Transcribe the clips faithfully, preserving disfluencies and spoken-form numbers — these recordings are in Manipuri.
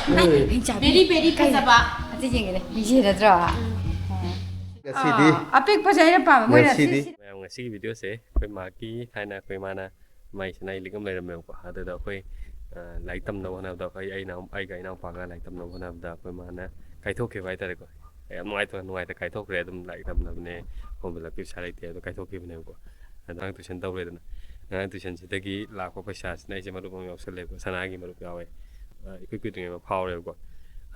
ꯚꯦꯔꯤ ꯚꯦꯔꯤ ꯐꯖꯕ꯫ ꯑꯁꯤ ꯌꯦꯡꯒꯦꯅꯦ, ꯃꯤꯁꯦ ꯅꯠꯇ꯭ꯔꯣ? ꯉꯁꯤꯗꯤ ꯑꯥ, ꯑꯄꯤꯛꯄꯁꯦ ꯑꯩꯅ ꯄꯥꯝꯕ꯫ ꯃꯣꯏꯅ ꯉꯁꯤꯗꯤ ꯁꯤ, ꯁꯤ ꯃꯌꯥꯝ, ꯉꯁꯤꯒꯤ ꯚꯤꯗꯤꯑꯣꯁꯦ ꯑꯩꯈꯣꯏ ꯃꯥꯒꯤ ꯊꯥꯏꯅ ꯑꯩꯈꯣꯏ ꯃꯥꯅ ꯃꯥꯏꯁꯤꯅ ꯑꯩ ꯂꯤꯛ ꯑꯃ ꯂꯩꯔꯝꯃꯦꯕꯀꯣ꯫ ꯑꯗꯨꯗ ꯑꯩꯈꯣꯏ, ꯑ, ꯂꯥꯏꯔꯤꯛ ꯇꯝꯅꯕ ꯍꯣꯠꯅꯕꯗ ꯑꯩꯈꯣꯏ, ꯑꯩꯅ, ꯑꯩꯒ ꯏꯅꯥꯎꯄꯥꯒ ꯂꯥꯏꯔꯤꯛ ꯇꯝꯅꯕ ꯍꯣꯠꯅꯕꯗ ꯑꯩꯈꯣꯏ ꯃꯥꯅ ꯀꯥꯏꯊꯣꯛꯈꯤꯕ ꯍꯥꯏꯇꯥꯔꯦꯀꯣ꯫ ꯌꯥꯝ ꯅꯨꯡꯉꯥꯏꯇ-, ꯅꯨꯡꯉꯥꯏꯇ ꯀꯥꯏꯊꯣꯛꯈ꯭ꯔꯦ꯫ ꯑꯗꯨꯝ ꯂꯥꯏꯔꯤꯛ ꯇꯝꯅꯕꯅꯦ, ꯍꯣꯝ ꯂꯛꯄꯤ ꯄꯩꯁꯥ ꯂꯩꯇꯦ ꯑꯗꯨ ꯀꯥꯏꯊꯣꯛꯈꯤꯕꯅꯦꯕꯀꯣ꯫ ꯑꯗꯣ ꯑꯉꯥꯡ ꯇꯨꯏꯁꯟ ꯇꯧꯔꯦꯗꯅ, ꯑꯉꯥꯡ ꯇꯨꯏꯁꯟꯁꯤꯗꯒꯤ ꯂꯥꯛꯄ ꯄꯩꯁꯥꯁꯤꯅ ꯑꯩꯁꯦ ꯃꯔꯨꯞ ꯑꯃ ꯌꯥꯎꯁꯜꯂꯦꯕ, ꯁꯅꯥꯒꯤ ꯃꯔꯨꯞ ꯌꯥꯎꯋꯦ꯫ ꯑ, ꯏꯀꯨꯏ ꯀꯨꯏꯗ꯭ꯔꯤꯉꯩ ꯑꯃ ꯐꯥꯎꯔꯦꯕꯀꯣ꯫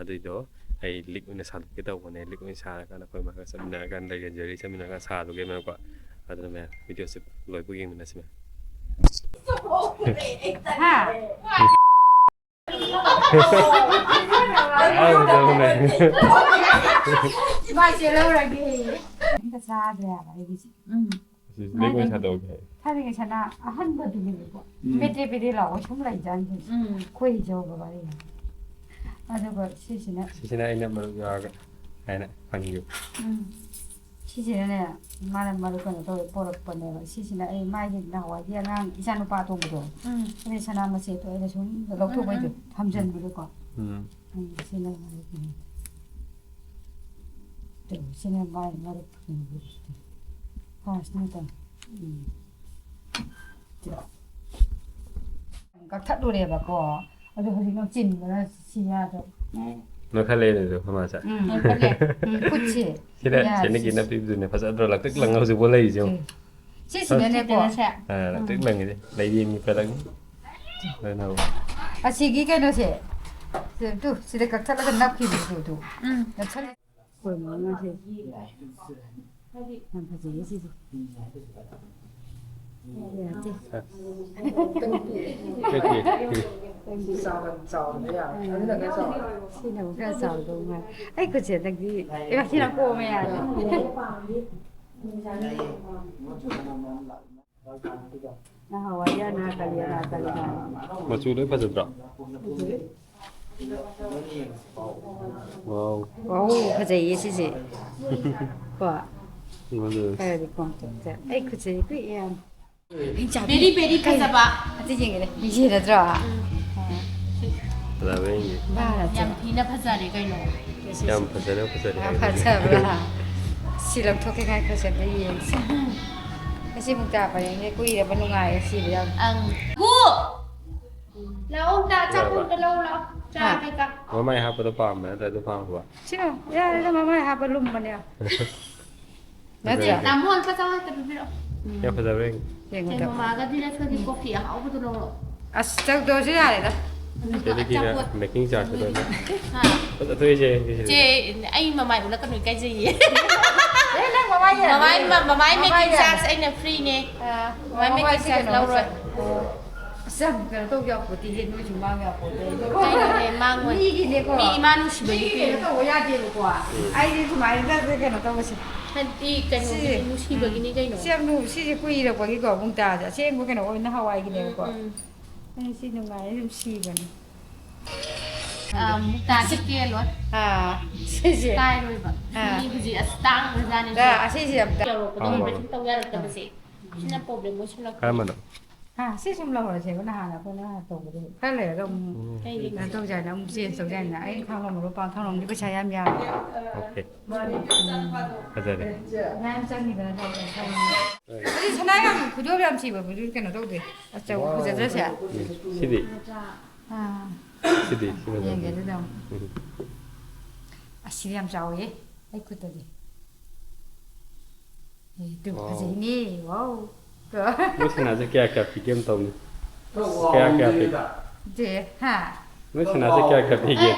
ꯑꯗꯨꯏꯗꯣ ꯑꯩ ꯂꯤꯛ ꯑꯣꯏꯅ ꯁꯥꯗꯣꯛꯀꯦ ꯇꯧꯕꯅꯦ꯫ ꯂꯤꯛ ꯑꯣꯏꯅ ꯁꯥꯔꯀꯥꯟꯗ ꯑꯩꯈꯣꯏ ꯃꯥꯒ ꯆꯠꯃꯤꯟꯅꯔꯀꯥꯟꯗ, ꯂꯩꯔꯦꯟꯖꯔꯤ ꯆꯠꯃꯤꯟꯅꯔꯀꯥꯟꯗ ꯁꯥꯗꯣꯛꯀꯦ ꯃꯦꯝꯀꯣ꯫ ꯑꯗꯨꯅ ꯃꯌꯥꯝ, ꯚꯤꯗꯤꯑꯣꯁꯦ ꯂꯣꯏꯕꯨ ꯌꯦꯡꯃꯤꯟꯅꯁꯤ ꯃꯌꯥꯝ꯫ ꯍꯥ? ꯃꯥꯏꯁꯦ ꯂꯧꯔꯒꯦ꯫ ꯑꯝꯇ ꯆꯥꯗ꯭ꯔꯦ ꯍꯥꯏꯕ ꯑꯩꯒꯤꯁꯦ꯫ ꯎꯝ꯫ ꯁꯤ ꯂꯤꯛ ꯑꯣꯏꯅ ꯁꯥꯗꯣꯛꯀꯦ ꯍꯥꯏ꯫ ꯊꯥꯏꯅꯒꯤ ꯁꯅꯥ ꯑꯍꯟꯕꯗꯨꯅꯦꯕꯀꯣ꯫ ꯎꯝ꯫ ꯄꯦꯗ꯭ꯔꯦ ꯄꯦꯗ꯭ꯔꯦ ꯂꯥꯎꯕ ꯁꯨꯝ ꯂꯩꯖꯥꯠꯅꯤ꯫ ꯎꯝ꯫ ꯑꯩꯈꯣꯏ ꯏꯖꯧꯒ ꯋꯥꯔꯤ꯫ ꯑꯗꯨꯒ ꯁꯤꯁꯤꯅ ꯁꯤꯁꯤꯅ ꯑꯩꯅ ꯃꯔꯨꯞ ꯌꯥꯎꯔꯒ ꯍꯥꯏꯅ ꯐꯪꯈꯤꯕ꯫ ꯎꯝ꯫ ꯁꯤꯁꯤꯅꯅꯦ, ꯃꯥꯅ ꯃꯔꯨꯞ ꯀꯩꯅꯣ ꯇꯧꯔ ꯄꯣꯔꯛꯄꯅꯦꯕ꯫ ꯁꯤꯁꯤꯅ ꯑꯩ ꯃꯥꯒꯤ ꯅꯍꯥꯟꯋꯥꯏꯒꯤ ꯑꯉꯥꯡ ꯏꯆꯥꯅꯨꯄꯥ ꯑꯇꯣꯝꯕꯗꯣ꯫ ꯎꯝ꯫ ꯑꯗꯩ ꯁꯅꯥ ꯃꯆꯦꯠꯇꯣ ꯑꯩꯅ ꯁꯨꯝ ꯂꯧꯊꯣꯛꯄꯩꯗꯣ, ꯎꯝ, ꯎꯝ꯫ ꯊꯝꯖꯟꯕꯗꯣꯀꯣ꯫ ꯎꯝ꯫ ꯎꯝ, ꯁꯤꯅ ꯃꯔꯨꯞꯀꯤꯅꯤ꯫ ꯇꯨ, ꯁꯤꯅ ꯃꯥꯏ ꯃꯔꯨꯞꯀꯤꯅꯤ꯫ ꯐꯥꯔꯁꯅꯦ ꯇꯧ꯫ ꯎꯝ꯫ ꯀꯛꯊꯠꯂꯨꯔꯦꯕꯀꯣ꯫ ꯑꯗꯨ ꯍꯧꯖꯤꯛ ꯅꯪ ꯆꯤꯟꯕꯅ ꯁꯤ ꯌꯥꯗ꯭ꯔꯣ? ꯅꯣꯏꯈꯠꯂꯛꯑꯦ ꯑꯗꯨ, ꯑꯩꯈꯣꯏ ꯃꯥꯁꯦ꯫ ꯎꯝ, ꯅꯣꯏꯈꯠꯂꯦ꯫ ꯎꯝ, ꯈꯨꯠꯁꯦ꯫ ꯁꯤꯗ ꯌꯥ, ꯁꯦꯅꯤꯒꯤ ꯁꯤ, ꯅꯞꯄꯤꯕꯗꯨꯅꯦ, ꯐꯖꯗ꯭ꯔꯣ? ꯂꯛꯇ꯭ꯔꯤꯛ ꯂꯪꯉ ꯍꯧꯖꯤꯛꯐꯥꯎ ꯂꯩꯔꯤꯁꯦ ꯌꯦꯡꯉꯨ꯫ ꯁꯤ, ꯁꯤꯁꯤꯅꯅꯦꯀꯣ꯫ ꯁꯤꯅꯁꯦ꯫ ꯑꯥ, ꯂꯛꯇ꯭ꯔꯤꯛ ꯂꯪꯉꯤꯁꯦ꯫ ꯂꯩꯔꯦꯝꯕꯤ ꯄꯦꯂꯛꯅꯤ꯫ ꯂꯣꯏꯅ ꯍꯧ꯫ ꯑꯁꯤꯒꯤ ꯀꯩꯅꯣꯁꯦ, ꯁꯤ, ꯇꯨ, ꯁꯤꯗ ꯀꯛꯊꯠꯂꯒ ꯅꯞꯈꯤꯕꯗꯣ, ꯇꯨ, ꯇꯨ꯫ ꯎꯝ꯫ ꯅꯞꯁꯜꯂꯦ꯫ ꯑꯩꯈꯣꯏ ꯃꯥꯅ ꯁꯤ ꯌꯥꯝ ꯐꯖꯩꯌꯦ ꯁꯤꯁꯦ꯫ ꯌꯥꯗꯦ꯫ ꯀꯩ, ꯀꯩ, ꯀꯩ? ꯆꯥꯎꯔ-, ꯆꯥꯎꯔꯕ ꯌꯥꯔꯣꯏ꯫ ꯑꯗꯨꯅ ꯈꯔ ꯆꯥꯎꯔꯦ꯫ ꯁꯤꯅ ꯑꯃꯨꯛ ꯈꯔ ꯆꯥꯎꯗꯧ ꯃꯥꯜꯂꯦ꯫ ꯑꯩ ꯈꯨꯠꯁꯦ ꯍꯟꯗꯛꯇꯤ, ꯑꯦ, ꯁꯤꯅ ꯄꯣꯝꯃꯦ ꯌꯥꯗꯦ꯫ ꯅꯍꯥꯟꯋꯥꯏ ꯑꯅꯥ ꯀꯜꯂꯤ, ꯑꯅꯥ ꯀꯜꯂꯤ ꯍꯥꯏ꯫ ꯃꯆꯨ ꯂꯣꯏ ꯐꯖꯗ꯭ꯔꯣ? ꯐꯖꯩ꯫ ꯋꯥꯎ꯫ ꯋꯥꯎ, ꯐꯖꯩꯌꯦ ꯁꯤꯁꯦ꯫ ꯀꯣ? ꯐꯖꯩ꯫ ꯈꯔꯗꯤ ꯀꯣꯝꯊꯣꯛꯆ-, ꯑꯩ ꯈꯨꯠꯁꯦ ꯀꯨꯏ ꯌꯥꯝ꯫ ꯕꯦꯔꯤ ꯕꯦꯔꯤ ꯐꯖꯕ꯫ ꯑꯁꯤ ꯌꯦꯡꯒꯦꯅꯦ꯫ ꯃꯤꯡꯁꯦꯜ ꯅꯠꯇ꯭ꯔꯣ? ꯎꯝ꯫ ꯑꯥ꯫ ꯐꯖꯕ꯭ꯔꯥ ꯌꯦꯡꯒꯦ꯫ ꯌꯥꯝ ꯊꯤꯅ ꯐꯖꯔꯦ ꯀꯩꯅꯣ꯫ ꯌꯥꯝ ꯐꯖꯅ ꯐꯖꯔꯦ ꯌꯥꯝ ꯍꯥꯏꯕꯅꯤ꯫ ꯐꯖꯕ꯭ꯔꯥ? ꯁꯤ ꯂꯧꯊꯣꯛꯀꯦ ꯉꯥꯏꯈꯣ, ꯁꯦ ꯑꯝꯇ ꯌꯦꯡꯁꯤ꯫ ꯉꯁꯤ ꯃꯨꯛꯇꯥ ꯄꯔꯦꯡꯁꯦ ꯀꯨꯏꯔꯕ, ꯅꯨꯡꯉꯥꯏꯔꯦ ꯁꯤꯕ ꯌꯥꯝ꯫ ꯑꯪ꯫ ꯂꯥꯛꯑꯣ ꯑꯝꯇ ꯑꯆꯥꯄꯣꯠ ꯑꯝꯇ ꯂꯧꯔꯣ ꯂꯥꯛꯑꯣ꯫ ꯆꯥ ꯍꯥ? ꯀꯩꯀꯥ꯫ ꯃꯃꯥꯏ ꯍꯥꯞꯄꯗꯣ ꯄꯥꯝꯕ ꯅꯠꯇ꯭ꯔ ꯑꯗꯨ ꯄꯥꯝꯕ? ꯁꯤꯅ ꯌꯥꯔꯦꯗ, ꯃꯃꯥꯏ ꯍꯥꯞꯄ ꯂꯨꯝꯕꯅꯦ꯫ ꯅꯠꯇ꯭ꯔ? ꯇꯥꯃꯣ ꯂꯨꯄꯥ ꯆꯥꯝꯃꯉꯥ ꯈꯛꯇ ꯄꯤꯕꯤꯔꯛꯑꯣ꯫ ꯌꯥꯝ ꯐꯖꯕ꯭ꯔꯥ ꯌꯦꯡꯒꯦ꯫ ꯌꯦꯡꯉꯣ ꯆꯦ ꯇꯥꯃꯣ꯫ ꯃꯃꯥꯒ ꯗꯤꯂꯛꯁꯀꯒꯤ ꯀꯣꯐꯤ ꯑꯍꯥꯎꯕꯗꯣ ꯂꯧꯔꯣ꯫ ꯑꯁ ꯆꯧꯗꯣꯁꯨ ꯌꯥꯔꯦꯗ꯫ ꯁꯤꯗꯒꯤꯅ ꯑꯆꯥꯄꯣꯠ꯫ ꯃꯦꯀꯤꯡ ꯆꯥꯔꯖ ꯈꯛꯇꯅꯦ꯫ ꯍꯥ꯫ ꯐꯖ ꯊꯣꯛꯏꯁꯦ ꯁꯤꯁꯦ꯫ ꯆꯦ ꯑꯩ ꯃꯃꯥꯏ ꯎꯠꯂꯛꯀꯅꯨ ꯏꯀꯥꯏꯖꯩꯌꯦ꯫ ꯑꯦ ꯅꯪ ꯃꯃꯥꯏ ꯌꯥꯗꯦ꯫ ꯃꯃꯥꯏ ꯃꯃꯥꯏ ꯃꯦꯀꯤꯡ ꯌꯥꯗꯦ꯫ ꯆꯥꯔꯖ ꯑꯩꯅ ꯐ꯭ꯔꯤꯅꯦ꯫ ꯑꯥ, ꯃꯃꯥꯏ ꯃꯦꯀꯤꯡ ꯆꯥꯔꯖ ꯀꯩꯅꯣ ꯂꯧꯔꯣꯏ꯫ ꯑꯁ ꯌꯥꯝ ꯀꯩꯅꯣ ꯇꯧꯕ ꯌꯥꯄꯣꯠꯇꯤꯍꯦ, ꯅꯣꯏꯁꯨ ꯃꯥꯡ ꯌꯥꯄꯣꯠꯇꯦ꯫ ꯀꯩꯅꯣꯅꯦ ꯃꯥꯡꯉꯣꯏ꯫ ꯃꯤꯒꯤꯅꯦꯀꯣ꯫ ꯃꯤ ꯏꯃꯥ ꯅꯨꯡꯁꯤꯕꯒꯤ ꯃꯤꯒꯤ ꯀꯩꯅꯣ ꯇꯧꯕ ꯌꯥꯗꯦꯕꯀꯣ꯫ ꯑꯩꯗꯤ ꯁꯨꯃꯥꯏꯅ ꯀꯩꯅꯣ ꯇꯧꯕꯁꯦ꯫ ꯍꯥꯏꯗꯤ ꯀꯩꯅꯣꯒꯤꯅꯤ ꯁꯤꯁꯦ꯫ ꯅꯨꯡꯁꯤꯕꯒꯤꯅꯤ ꯀꯩꯅꯣ꯫ ꯁꯤ ꯌꯥꯝ ꯅꯨ-, ꯁꯤꯁꯦ ꯀꯨꯏꯔꯛꯄꯒꯤꯀꯣ ꯃꯨꯛꯇꯥꯁꯦ꯫ ꯑꯁꯦꯡꯕ ꯀꯩꯅꯣ ꯑꯣꯏꯅ ꯍꯋꯥꯏꯒꯤꯅꯦꯕꯀꯣ꯫ ꯎꯝ, ꯎꯝ꯫ ꯑꯩ ꯁꯤ ꯅꯨꯡꯉꯥꯏ ꯑꯗꯨꯝ ꯁꯤꯕꯅꯦ꯫ ꯑꯥ, ꯃꯨꯛꯇꯥꯗꯤ ꯀꯦꯜꯂꯣꯏ꯫ ꯑꯥ, ꯁꯤꯁꯦ꯫ ꯀꯥꯏꯔꯣꯏꯕ꯫ ꯑꯥ꯫ ꯃꯤ ꯍꯧꯖꯤꯛ ꯑꯁ ꯇꯥꯡꯈ꯭ꯔꯖꯥꯠꯅꯤ꯫ ꯑꯥ, ꯑꯁꯤꯁꯦ ꯑꯝꯇ꯫ ꯌꯧꯔꯛꯄꯗ ꯑꯥ꯫ ꯑꯣꯄꯔꯦꯁꯟ ꯇꯧ ꯌꯥꯔꯛꯇꯕꯁꯦ꯫ ꯁꯤꯅ ꯄ꯭ꯔꯣꯕ꯭ꯂꯦꯝ ꯑꯣꯏꯁꯤꯜꯂꯛꯄ꯫ ꯀꯔꯝꯕꯅꯣ? ꯍꯥ, ꯁꯤ ꯁꯨꯝ ꯂꯧꯔꯁꯦꯕ, ꯅꯍꯥꯟ ꯑꯩꯈꯣꯏꯅ ꯇꯧꯕꯗꯣ ꯈꯔ ꯂꯩꯔꯒ ꯑꯃꯨꯛ ꯀꯩꯒꯤꯅꯣ? ꯀꯩꯅꯣ ꯇꯧꯁꯦ ꯍꯥꯏꯅ ꯑꯃꯨꯛ ꯆꯦꯟꯖ ꯇꯧꯁꯦ ꯍꯥꯏꯅ ꯑꯩꯅ ꯈꯪꯉꯝꯃꯔꯣꯏ ꯄꯥꯎ ꯊꯧꯔꯝꯒꯤ ꯄꯩꯁꯥ ꯌꯥꯝ ꯌꯥꯝꯃꯦ꯫ ꯑꯣꯀꯦ꯫ ꯐꯖꯔꯦ꯫ ꯄꯩꯁꯥ ꯌꯥꯝ ꯆꯪꯉꯤꯗꯅ ꯊꯧꯔꯝ ꯊꯧꯔꯝꯒꯤ꯫ ꯑꯗꯨ ꯁꯅꯥ ꯌꯥꯝ ꯈꯨꯗꯣꯞ ꯌꯥꯝ ꯁꯤꯕ ꯕꯨꯗꯨ ꯀꯩꯅꯣ ꯇꯧꯗꯦ꯫ ꯑꯆꯧꯕ ꯐꯖꯗ꯭ꯔꯁꯦ꯫ ꯁꯤꯗꯤ? ꯑꯥ, ꯁꯤꯗꯤ? ꯁꯤ ꯐꯖꯕ? ꯌꯦꯡꯒꯦ ꯑꯗꯨꯗ ꯑꯃꯨꯛ꯫ ꯎꯝ꯫ ꯑꯁꯤꯗꯤ ꯌꯥꯝ ꯆꯥꯎꯋꯦ ꯑꯩ ꯈꯨꯠꯇꯗꯤ꯫ ꯑꯦ, ꯑꯗꯨ ꯋꯥꯎ꯫ ꯐꯖꯩꯅꯦ꯫ ꯋꯥꯎ꯫ ꯃꯣꯏ ꯁꯅꯥꯁꯦ ꯀꯌꯥ ꯀꯌꯥ ꯄꯤꯒꯦ ꯑꯝꯇ ꯍꯪꯉꯨ꯫ ꯀꯌꯥ ꯀꯌꯥ ꯄꯤ? ꯗꯦ, ꯍꯥ? ꯃꯣꯏ ꯁꯅꯥꯁꯦ ꯀꯌꯥ ꯀꯌꯥ ꯄꯤꯒꯦ?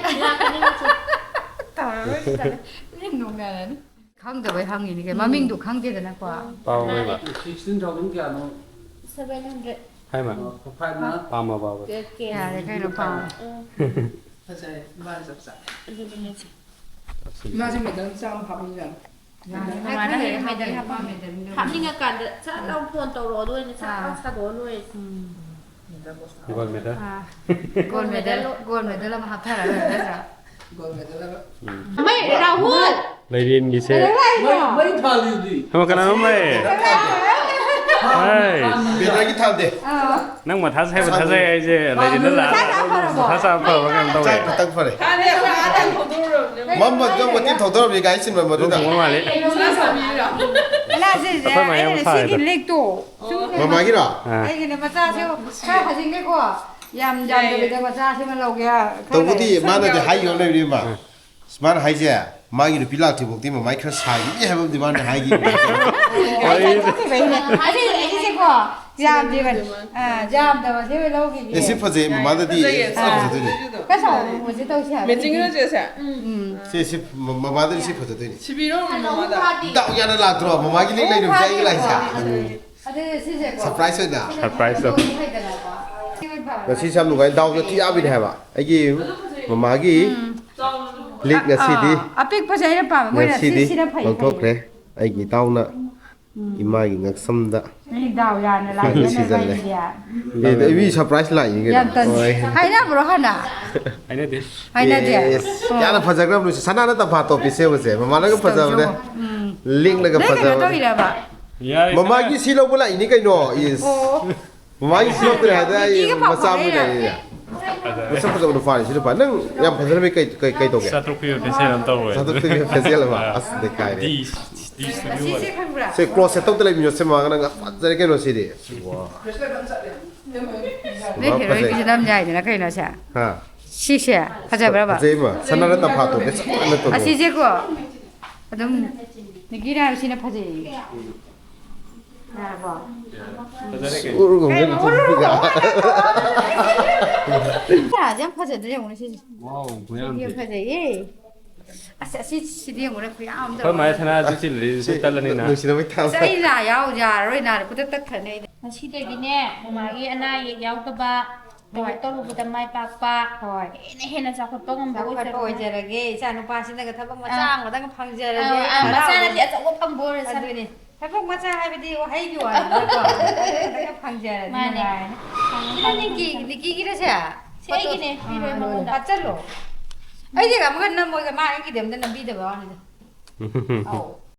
ꯇꯧꯔꯔꯣꯏ ꯁꯤꯗ꯫ ꯃꯤ ꯅꯣꯡꯅꯔꯅꯤ꯫ ꯈꯪꯗꯕꯩ ꯍꯪꯉꯤꯅꯤ ꯀꯩ, ꯃꯃꯤꯡꯗꯣ ꯈꯪꯗꯦꯗꯅꯀꯣ꯫ ꯄꯥꯎ ꯃꯣꯏꯕ꯫ Sixteen thousand ꯀꯌꯥꯅꯣ? Seven hundred꯫ ꯍꯥꯏꯃ꯫ Five ꯅ? ꯄꯥꯝꯃꯕꯕ? ꯌꯥꯔꯦ ꯀꯩꯅꯣ ꯄꯥꯎ꯫ ꯐꯖꯔꯦ, ꯏꯕꯥꯅꯤ ꯆꯞ ꯆꯥꯔꯦ꯫ ꯑꯗꯨꯅꯦ ꯍꯥꯏꯁꯦ꯫ ꯏꯃꯥꯁꯦ ꯃꯦꯗꯜ ꯆꯥꯝꯃ ꯍꯥꯞꯄꯤꯕ꯫ ꯌꯥꯔꯦ, ꯈꯔ ꯂꯩꯔ ꯍꯥꯞꯄꯒꯦ, ꯍꯥꯞꯄꯒꯦ꯫ ꯍꯥꯞꯅꯤꯡꯉꯀꯥꯟꯗ ꯁꯠ ꯂꯥꯎ ꯐꯣꯟ ꯇꯧꯔꯛꯑꯣ, ꯑꯗꯨ ꯑꯣꯏꯅ ꯁꯠ ꯂꯥꯎ ꯁꯥꯗꯣꯛꯑ ꯂꯣꯏꯔꯦ꯫ Gold medal. ꯑꯥ, ꯒꯣꯜ ꯃꯦꯗꯜ, ꯒꯣꯜ ꯃꯦꯗꯜ ꯑꯃ ꯍꯥꯞꯊꯔꯒ ꯅꯠꯇ꯭ꯔꯥ? ꯒꯣꯜ ꯃꯦꯗꯜ ꯑꯃ꯫ ꯃꯩ ꯔꯥꯍꯨꯜ! ꯂꯩꯔꯦꯟꯒꯤꯁꯦ꯫ ꯃꯩ, ꯃꯩ ꯊꯥꯜꯂꯤꯗꯨꯗꯤ꯫ ꯍꯩꯃ, ꯀꯅꯥꯅꯣ ꯃꯩ? ꯍꯥꯏ꯫ ꯕꯦꯇꯔꯒꯤ ꯊꯥꯟꯗꯦ꯫ ꯅꯪ ꯃꯊꯥ ꯁꯥꯏꯕ ꯊꯥꯖꯩ ꯍꯥꯏꯁꯦ ꯂꯩꯔꯤꯗ ꯂꯥꯛꯑꯒ ꯃꯊꯥ ꯁꯥꯕ ꯀꯩꯅꯣ ꯇꯧꯋꯦ꯫ ꯆꯥꯛ ꯈꯤꯇꯪ ꯐꯔꯦ꯫ ꯃꯝꯕ ꯌꯣꯡ ꯃꯇꯦꯛ ꯊꯧꯗꯧꯔꯕꯅꯤ ꯒꯥꯔꯤ ꯆꯤꯟꯕ ꯅꯣꯡ ꯃꯗꯨꯗ꯫ ꯊꯣꯡꯕ ꯃꯥꯜꯂꯤ꯫ ꯑꯅꯥꯁꯤꯁꯦ ꯑꯩꯈꯣꯏ ꯃꯌꯥꯝ ꯑꯩꯅ ꯁꯥꯔꯦ꯫ ꯁꯤꯒꯤ ꯂꯤꯛꯇꯣ ꯁꯨꯝ ꯃꯃꯥꯒꯤꯔꯣ? ꯑꯥ꯫ ꯑꯩꯒꯤꯅꯦ ꯃꯆꯥꯁꯦ ꯈꯔ ꯍꯥꯏꯖꯤꯟꯒꯦꯀꯣ꯫ ꯌꯥꯝ ꯌꯥꯝꯗꯕꯤꯗ ꯃꯆꯥꯁꯤꯃ ꯂꯧꯒꯦ꯫ ꯈꯔ ꯇꯧꯕꯗꯤ ꯂꯩꯔꯦ꯫ ꯃꯥꯅꯗꯤ ꯍꯥꯏꯈꯤꯕ ꯂꯩꯕꯅꯦꯕ꯫ ꯃꯥꯅ ꯍꯥꯏꯁꯦ ꯃꯥꯒꯤ ꯅꯨꯄꯤ ꯂꯥꯛꯇ꯭ꯔꯤ ꯐꯥꯎꯗꯤ ꯃꯃꯥꯏ ꯈꯔ ꯁꯥꯈꯤꯅꯤ ꯍꯥꯏꯕ ꯑꯃꯗꯤ ꯃꯥꯅ ꯍꯥꯏꯈꯤꯕꯅꯦ꯫ ꯆꯠꯈꯤꯕꯩꯅꯦ꯫ ꯑꯁꯤ ꯑꯁꯤꯁꯦꯀꯣ ꯌꯥꯝꯗꯦꯕ꯫ ꯑꯥ, ꯌꯥꯝꯗꯕꯁꯦ ꯑꯣꯏ ꯂꯧꯈꯤꯒꯦ꯫ ꯑꯦ ꯁꯤ ꯐꯖꯩ ꯃꯃꯥꯗꯗꯤ ꯐꯖꯩꯌꯦ꯫ ꯁꯤ ꯐꯖꯗꯣꯏꯅꯦ꯫ ꯈꯔ ꯆꯥꯎꯕꯁꯦ ꯇꯧꯁꯦ ꯍꯥꯏꯕ꯫ ꯃꯦꯆꯤꯡꯒꯤꯔꯣ ꯆꯦꯁꯦ? ꯎꯝ꯫ ꯁꯤ ꯁꯤ ꯃ- ꯃꯃꯥꯗꯗꯤ ꯁꯤ ꯐꯖꯗꯣꯏꯅꯦ꯫ ꯁꯤꯕꯤꯔꯣ ꯃꯃꯥꯗ꯫ ꯗꯥꯎ ꯌꯥꯅ ꯂꯥꯛꯇ꯭ꯔꯣ ꯃꯃꯥꯒꯤ ꯂꯤꯛ ꯂꯩꯔꯨꯕꯁꯦ ꯑꯩꯒꯤ ꯂꯥꯛꯏꯁꯦ꯫ ꯑꯗꯨ ꯁꯤꯁꯦꯀꯣ꯫ ꯁꯔꯄ꯭ꯔꯥꯏꯁ ꯑꯣꯏꯅ꯫ ꯁꯔꯄ꯭ꯔꯥꯏꯁ ꯇꯧ꯫ ꯐꯩꯗꯅꯀꯣ꯫ ꯉꯁꯤ ꯌꯥꯝ ꯅꯨꯡꯉꯥꯏ ꯗꯥꯎꯁꯨ ꯊꯤ ꯌꯥꯕꯤꯅꯦ ꯍꯥꯏꯕ ꯑꯩꯒꯤ ꯃꯃꯥꯒꯤ ꯂꯤꯛ ꯉꯁꯤꯗꯤ꯫ ꯑꯥ, ꯑꯄꯤꯛꯄꯁꯦ ꯑꯩꯅ ꯄꯥꯝꯃꯦ꯫ ꯃꯣꯏꯅ ꯁꯤ ꯉꯁꯤꯗꯤ ꯁꯤꯅ ꯐꯩ, ꯂꯧꯊꯣꯛꯈ꯭ꯔꯦ ꯐꯩ꯫ ꯑꯩꯒꯤ ꯏꯇꯥꯎꯅ ꯏꯃꯥꯒꯤ ꯉꯛꯁꯝꯗ꯫ ꯅꯪ ꯗꯥꯎ ꯌꯥꯅ ꯂꯥꯛꯑꯦ ꯈꯔ ꯅꯪ ꯁꯤꯖꯜꯂꯦ꯫ ꯍꯥꯏꯁꯦ꯫ ꯑꯦ, ꯃꯤ ꯁꯔꯄ꯭ꯔꯥꯏꯁ ꯂꯥꯛꯏꯅꯤ ꯀꯩꯅꯣ꯫ ꯌꯥꯝ ꯇꯟ-, ꯍꯣꯏ꯫ ꯍꯥꯏꯅꯕ꯭ꯔꯣ ꯍꯥꯟꯅ? ꯍꯥꯏꯅꯗꯦ꯫ ꯍꯥꯏꯅꯗꯦ꯫ ꯑꯦꯁ, ꯌꯥꯝꯅ ꯐꯖꯈ꯭ꯔꯕ ꯅꯨꯡꯁꯤ ꯁꯅꯥꯅ ꯇꯝꯐꯥ ꯇꯣꯞꯄꯤ ꯁꯦꯝꯕꯁꯦ ꯃꯃꯥꯅꯒ ꯐꯖꯕꯅꯦ꯫ ꯎꯝ꯫ ꯂꯤꯛꯅꯒ ꯅꯪ ꯀꯩꯅꯣ ꯐꯖꯕꯅꯦ꯫ ꯇꯧꯔꯤꯔꯕ? ꯌꯥꯔꯦ꯫ ꯃꯃꯥꯒꯤ ꯁꯤ ꯂꯧꯕ ꯂꯥꯛꯏꯅꯤ ꯀꯩꯅꯣ꯫ ꯏꯁ꯫ ꯑꯣ꯫ ꯃꯃꯥꯒꯤ ꯁꯤ ꯂꯧꯗ꯭ꯔꯦ ꯍꯥꯏꯗ ꯑꯩ ꯅꯨꯄꯤꯒ ꯄꯥꯎ ꯃꯆꯥ ꯑꯃ ꯐꯥꯎꯅꯩꯔꯥ? ꯂꯩꯔꯤꯅꯦ꯫ ꯃꯁꯛ ꯐꯖꯕ ꯅꯨꯄꯥꯅꯤ ꯁꯤ ꯅꯨꯄꯥ꯫ ꯅꯪ ꯌꯥꯝ ꯐꯖꯅ ꯀꯩ ꯀꯩ ꯀꯩ ꯇꯧꯒꯦ? ꯆꯥꯇ꯭ꯔꯨꯛ ꯄꯤꯕ ꯄꯦꯟꯁꯤꯜ ꯑꯃ ꯇꯧꯔꯣꯏ꯫ ꯆꯥꯇ꯭ꯔꯨꯛ ꯄꯤꯕ ꯄꯦꯟꯁꯤꯜ ꯑꯃ꯫ ꯑꯁ ꯅꯩꯈꯥꯏꯔꯦ꯫ ꯗꯤ ꯗꯤ ꯁ꯭ꯇꯨꯗꯤꯑꯣ꯫ ꯑꯁꯤꯁꯦ ꯈꯪꯕ꯭ꯔꯥ? ꯁꯦ ꯀ꯭ꯂꯣꯁ ꯁꯦꯠ ꯇꯧꯗ ꯂꯩꯃꯤꯅꯣ ꯁꯦ ꯃꯃꯥꯒ ꯅꯪ ꯐꯖꯔꯦ ꯀꯩꯅꯣ ꯁꯤꯗꯤ꯫ ꯋꯥ꯫ ꯅꯣꯏ ꯍꯦꯔꯣꯏꯟꯒꯤꯁꯦ ꯅꯝ ꯌꯥꯏꯗꯅ ꯀꯩꯅꯣ ꯁꯦ? ꯍꯥ꯫ ꯁꯤꯁꯦ ꯐꯖꯕ꯭ꯔꯕ? ꯐꯖꯩ ꯃꯥ꯫ ꯁꯅꯥꯅ ꯇꯝꯐꯥ ꯇꯣꯞꯄꯦ ꯆꯞ ꯃꯥꯟꯅ ꯇꯧꯕ꯫ ꯑꯁꯤꯁꯦꯀꯣ ꯑꯗꯨꯝ ꯅꯤꯀꯤꯅ ꯍꯥꯏꯕꯁꯤꯅ ꯐꯖꯩꯌꯦ꯫ ꯌꯥꯔꯕꯣ? ꯐꯖꯔꯦ ꯀꯩꯅꯣ꯫ ꯎꯔꯨꯒꯨꯝꯕ ꯅꯨꯄꯤꯒ꯫ ꯁꯥꯁꯦ ꯌꯥꯝ ꯐꯖꯗ꯭ꯔꯥ ꯌꯦꯡꯉꯨꯅꯦ ꯁꯤꯁꯦ꯫ ꯋꯥꯎ, ꯁꯤꯗꯤ ꯈꯨꯌꯥꯝꯁꯦ꯫ ꯌꯥꯝ ꯐꯖꯩꯌꯦ꯫ ꯑꯁ ꯑꯁꯤ ꯁꯤꯗꯤ ꯌꯦꯡꯉꯨꯅꯦ ꯈꯨꯌꯥꯝ ꯑꯃ ꯑꯩꯈꯣꯏ ꯃꯥꯏ ꯇꯧꯔꯦ꯫ ꯁꯅꯥꯁꯨ ꯆꯤꯜꯂꯤ ꯁꯤ ꯇꯠꯂꯅꯤꯅ꯫ ꯅꯨꯡꯁꯤꯅꯕꯩ ꯊꯥꯡ꯫ ꯑꯁ ꯑꯩ ꯂꯥ ꯌꯥꯎ ꯌꯥꯔꯔꯣꯏ ꯅꯥꯔꯦ ꯈꯨꯗꯛ ꯇꯠꯈ꯭ꯔꯅꯤ ꯑꯩꯗꯤ꯫ ꯉꯁꯤꯗꯒꯤꯅꯦ ꯃꯃꯥꯒꯤ ꯑꯅꯥ ꯑꯌꯦꯛ ꯌꯥꯎꯗꯕ ꯊꯕꯛ ꯇꯧꯔꯨꯕꯗ ꯃꯥꯏ ꯄꯥꯛꯄ ꯍꯣꯏ꯫ ꯍꯦꯟꯅ ꯍꯦꯟꯅ ꯆꯥꯎꯈꯠꯄ ꯉꯝꯕ ꯆꯥꯎꯈꯠꯄ ꯑꯣꯏꯖꯔꯒꯦ꯫ ꯑꯣꯏꯖꯔꯒꯦ ꯏꯆꯥ ꯅꯨꯄꯥꯁꯤꯅꯒ ꯊꯕꯛ ꯃꯆꯥ ꯑꯥ꯫ ꯑꯃꯗꯪ ꯐꯪꯖꯔꯗꯤ ꯑꯥ, ꯑꯥ, ꯃꯆꯥ ꯍꯔꯥꯎꯕꯒꯤ꯫ ꯅꯠꯇꯦ ꯑꯆꯧꯕ ꯐꯪꯕ ꯑꯣꯏꯔꯁꯅꯨ꯫ ꯑꯗꯨꯅꯤ ꯊꯕꯛ ꯃꯆꯥ ꯍꯥꯏꯕꯗꯤ ꯋꯥꯍꯩꯒꯤ ꯋꯥꯅꯤ ꯅꯠꯇ꯭ꯔꯣ? ꯑꯗꯨ ꯈꯛꯇꯪꯒ ꯐꯪꯖꯔꯗꯤ ꯃꯥꯅꯦ꯫ ꯅꯨꯡꯉꯥꯏꯔꯅꯤ꯫ ꯁꯤꯅ ꯅꯤꯀꯤ ꯅꯤꯀꯤꯒꯤꯔꯁꯦ? ꯁꯤ ꯑꯩꯒꯤꯅꯦ ꯄꯤꯔꯣꯏ ꯃꯉꯣꯟꯗ꯫ ꯍꯥꯞꯆꯜꯂꯣ꯫ ꯑꯩꯗꯤ ꯑꯃꯒ ꯅꯝꯃꯣꯏꯒ ꯃꯥ ꯑꯩꯒꯤꯗꯤ ꯑꯝꯇ ꯅꯝꯕꯤꯗꯕ ꯋꯥꯅꯤꯗ꯫ ꯑꯧ꯫